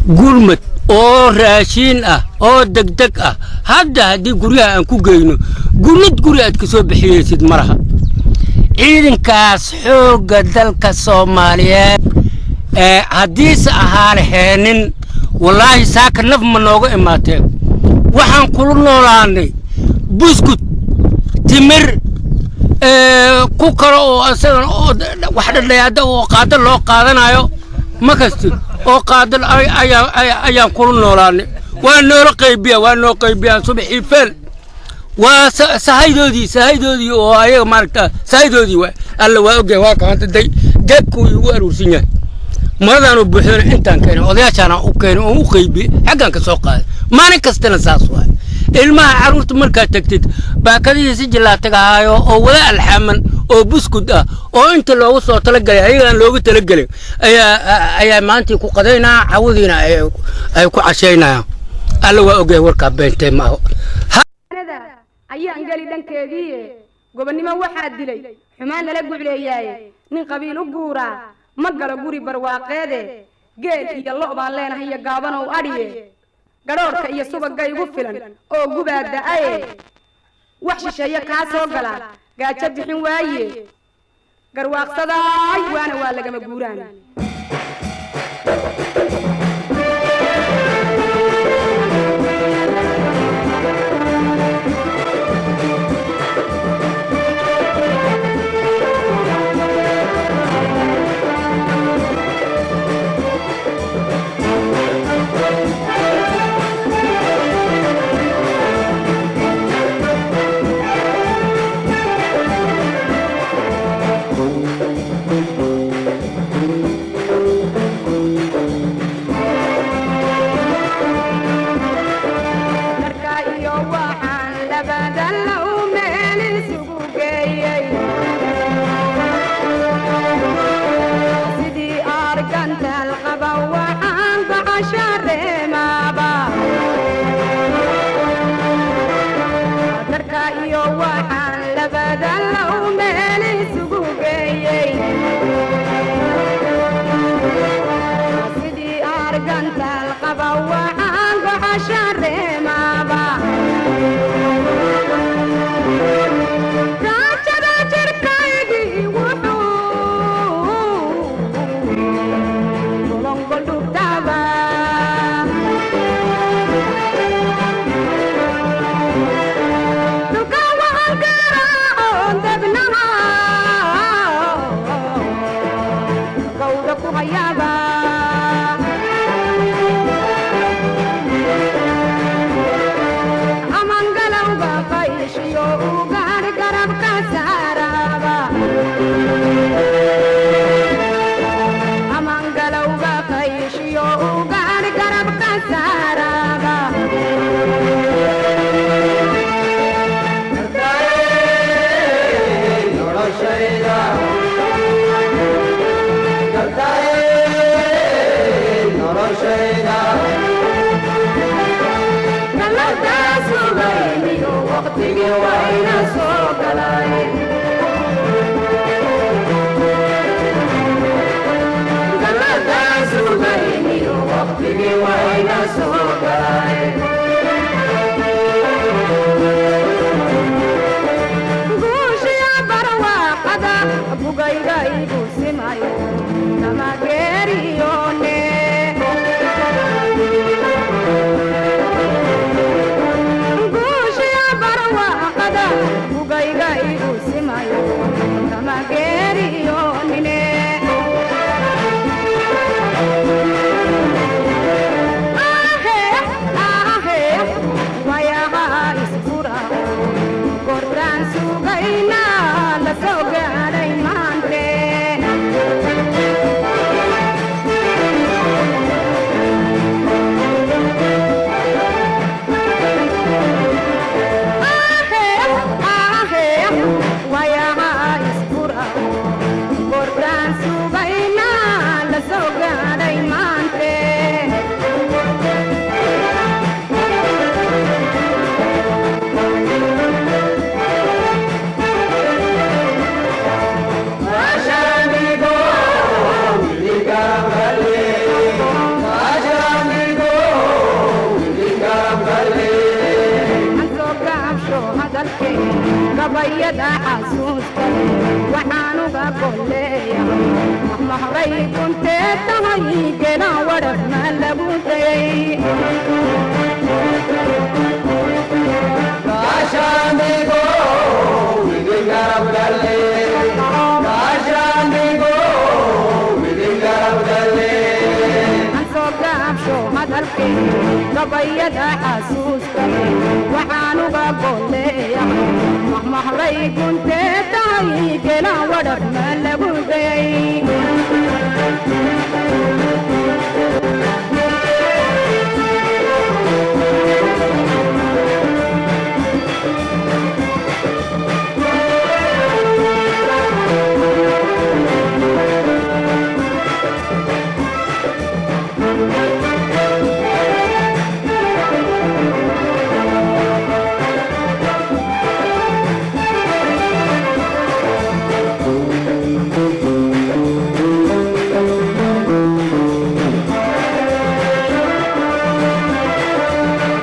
Gurmad oo raashiin ah oo degdeg ah hadda haddii guryaha aan ku geyno, gunad guri aad ka soo bixiyeysid ma laha. Ciidankaas xoogga dalka Soomaaliyeed ee haddiise ahaa laheenin, wallaahi saaka naf ma nooga imaatee. Waxaan kula noolaanay buskud, timir, ku kale oo isagana oo wax dhadhayaada oo qaado loo qaadanayo ma kasti oo qaado ayaan kula noolaanay. Waa noola qaybiya, waa noo qaybiyaan subaxii feel. Waa sahaydoodii oo ayaga maaragta sahaydoodii waay. Alla waa ogyahay, waa kaanta day jeebkuu igu aruursan yahay. Maradaanu buuxdana intaan keenay, odayaashaana u keenay oo u qaybiyey, xaggaan ka soo qaaday. Maalin kastana saas waay. Ilmaha carruurta markaad tagtid, baakadihii si jilaatagahaayo oo wada alxaaman oo buskud ah oo inta loogu soo talagalay ayagaan loogu talagelay ayaa maantii ku qadaynaa, cawadiina ay ku cashaynayaan. Alla waa ogyahay, warkaa beentay ma aho. Ayaan geli dhankeediiye, gobonnimo waxaa dilay xumaan lala gucleeyaaye. Nin qabiil u guuraa ma galo guri barwaaqeede. Geel iyo lo' baan leenahay iyo gaabanow adhiye, gadhoorka iyo subagga igu filan oo gubaa da'aye. Wax shisheeye kaa soo gala gaajo bixin waaye. Garwaaqsadaay waana waa lagama guuraan. Marka iyo waxaan labadan low meel isugu geeyey, sidii argantaal qaba waxaan gocashareemaaba. Darka iyo waxaan labadan low meel isugu geeyey, sidii argantaal qaba waxaan gocashareemaaba. Gaajada jirkaygii wuxuu golongol dhugtaba, dhulka waxaan garaacoon dabnaha gawda ku hayaaba. Amangalowga qayshiyo ugaadh garabka saaraba, amangalowga qayshiyo ugaadh garabka saaraba. Galadaas ogayniyo waqtigii wayna soo galay. Galadaas ogayniyo waqtigii wayna soo galay. Guushiya barwaaqada bugayga igu simayo kama geeriyoone. Guushiya barwaaqada bugayga igu simayo kama geeriyoonine. Ahe. Gabayada xasuusta waxaanuga golleeyahay mahray kuntee tahay gelaan wadhaf ma lagu dayay. Aan soo gaabsho hadalkee, gabayada xasuusta waxaanuga golleeyahay mahmahray kuntee tahay gelaan wadhaf ma lagu dayay.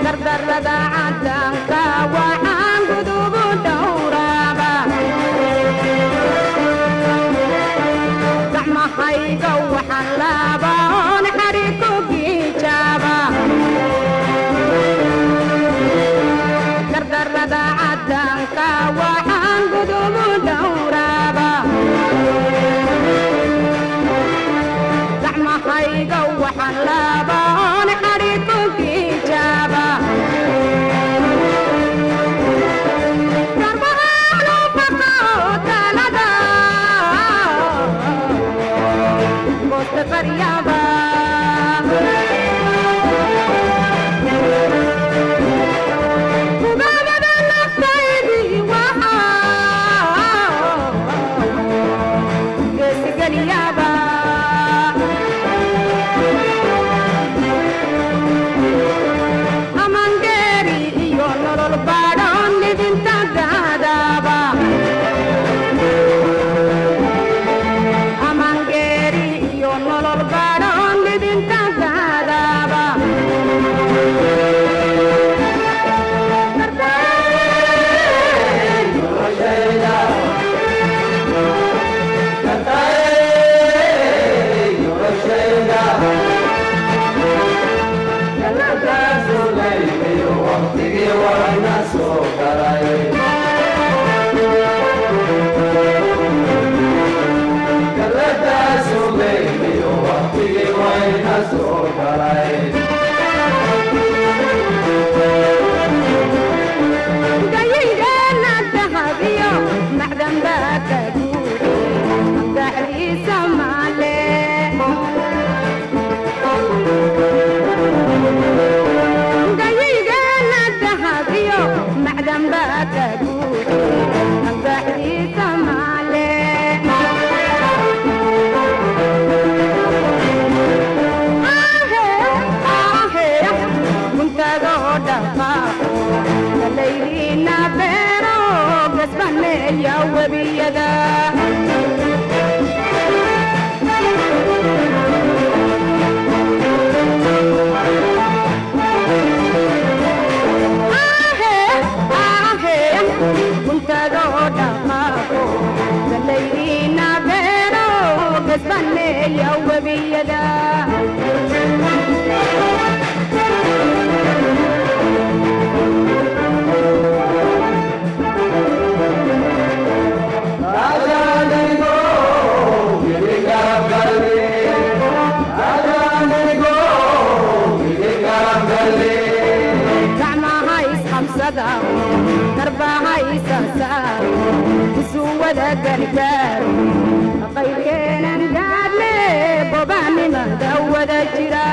Dardarada cadaanka waxaan gudubu dhowraaba, gacmahayga waxaan laabaon xari ku giijaaba. Dardarada cadaanka waxaan gudubu dhowraaba, gacmahayga waxaan laabaon xari ku giijaaba. Garbahaanu baqao talada goosta qaryaaba. Kubaabada naftaydii waxaa geesigeliyaaba. Amangeeri iyo nolol baadhoon libinta gaadaaba. Amangeeri iyo nolol baadhoon libinta gaadaaba. Gayigana dahabiyo macdan baa ka guure gaxdiisa maale. Gayigana dahabiyo macdan baa ka guure gaxdiisa maale. Guntadoo dhaqaaqo galaydiina beero gasbaneeya webiyada. Guntadoo dhaqaaqo galaydiina beero gasbaneeya webiyada. Gacmaha isqabsada, darbaha isasaaro, isu wada gargaaro, qayrkeenan gaadle gobaanimada wada jira.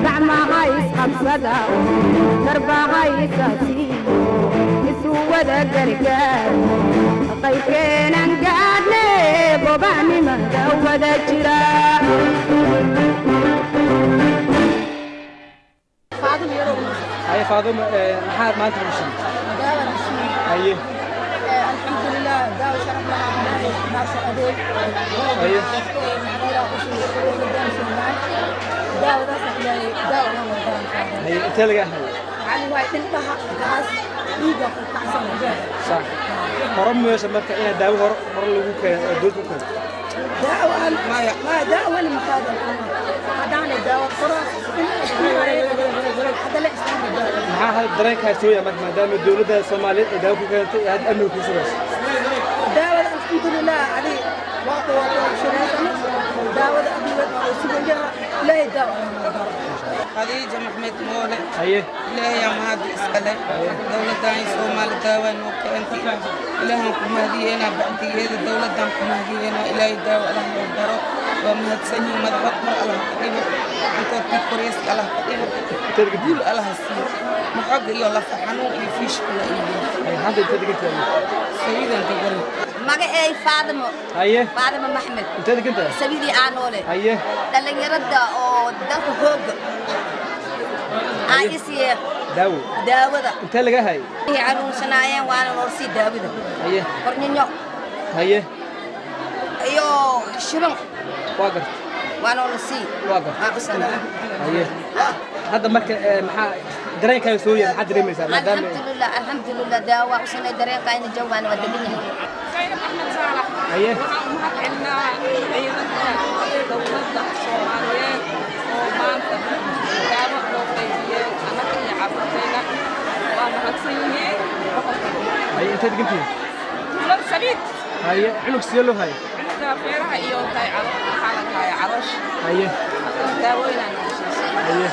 Gacmaha isqabsada, darbaha isasiiyo, isu wada gargaaro, qayrkeenan gaadle gobaanimada wada jira. Haye Faadumo, maxaad maanta u shimid? Daawan. Haye. Alxamdulilah, daawo sharaf lahaa. Haye. Haye, intee lagaa hayay? Sax, hore meesha marka inaad daawo hore hore lagu keeno oo dowladda ku keento. Maxaa hadda dareenkaa sooya marka maadaama dowladda Soomaaliyeed ay daawo ku keentay ee hadda amniga kuu sugayso? Daawada alxamdulilah, adi waa daawada ilaahay daawo. Khadiija Maxmed Moole. Haye. Ilaahayaa mahad iskale, dowladdan Soomaali daawa noo keentay, ilaahan ku mahadiyeena, bacdigeeda dowladdan ku mahadiyeena. Ilaahay daawo Allah noo daro, waa mahadsan yihiin. Madaxood kor Allah ka dhigo, gacantoodkii koreyska Allah ka dhigo, guul Allah siiyo. Maxooga iyo lafa xanuun iyo fiishkula iyo. Haye, hadda intee degantahay? Sawiidan degan. Magacay Faadimo. Haye. Faadimo Maxmed. Intee degantahay? Sabiidii Aanoole. Haye. Dhallinyarada oo dalka hooga aa isiye. Daawo. Daawada. Intee lagaa hayay? Waxay caruursanaayeen waana loo sii daawada. Haye. Qorninyo. Haye. Iyo shiban. Waa garta. Waana la sii. Waa garta. Waa cusanaa. Haye, hadda marka maxaa dareenkaaga soo yahay? Maxaad dareemaysaa maadaama? Alxamdulilah, alxamdulilah, daawo waa cusanay, dareenkaayna jawgaana waa degan yahay. Zaynab Axmed Saalax. Haye. Waxaan u mahad celinaa ciidanka dowladda Soomaaliyeed oo maanta daawo loo qaybiyey annaga iyo carruurtayna. Waa mahadsan yihiin boqolkiiba. Haye, intee degantihiin? Tuulada Sabiid. Haye, cunug sidee loo hayay? Cunuga feeraha iyo tahay waxaa la kaaya caloosha. Haye. Daawooyinaa nagu siisay. Haye.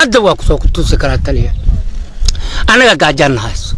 Hadda waa kusoo kutusi karaa taliya, annaga gaajaan hayso.